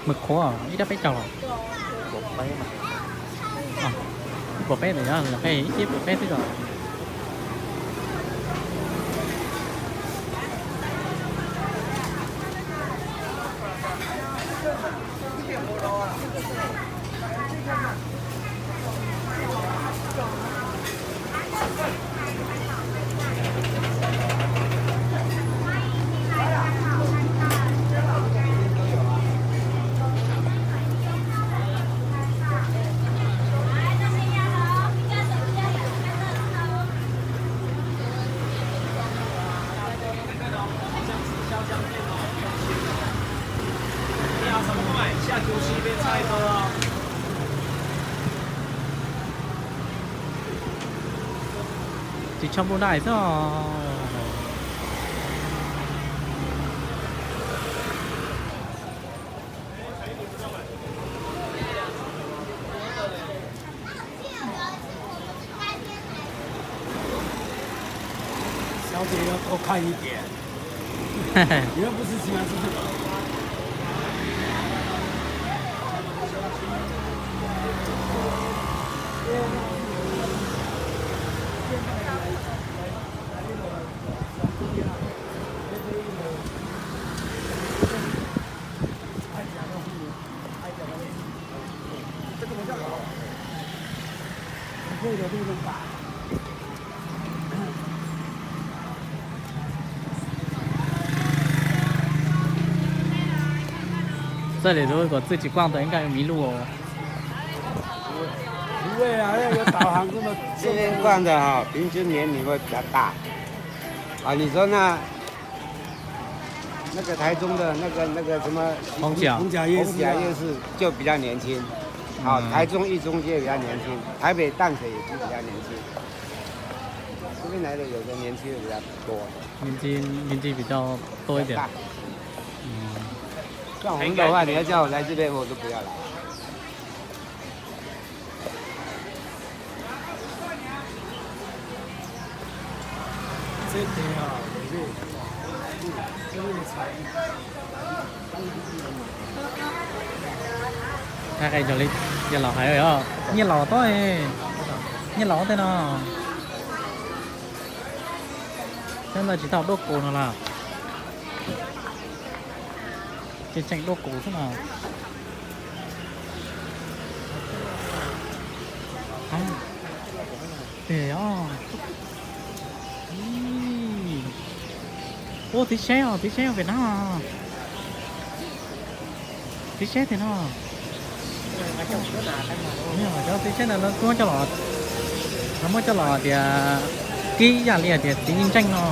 Mws qhuav ib rab peb caug los? Puas peb ntawm yog lawv qhia ib cib puas peb xwb os. Tsis tshua npau daj xwb os. Txawj li lub kom txwj tsis quaj ntawd nkaj miv luj.这边逛的哈，平均年龄会比较大。啊，你说那那个台中的那个那个什么红甲，红甲夜市就比较年轻，啊，台中一中街比较年轻，台北淡水也是比较年轻，这边来的有的年轻的比较多。年轻年轻比较多一点。像我们的话，你要叫我来这边，我都不要来。 Qhia li yog los hais, nyiaj laus tod, nyiaj laus tej no. Cov ntawd tsis tau duab kus no los? Tseem tseem duab kus xwb no. Tiag os. Ub, txiv seb os, txiv seb Vietnam os. Txiv seb tiag no. Cov txiv seb ntawd lawv muab coj los, lawv muab coj los tias kib yam li hais tias txiv ntseej no.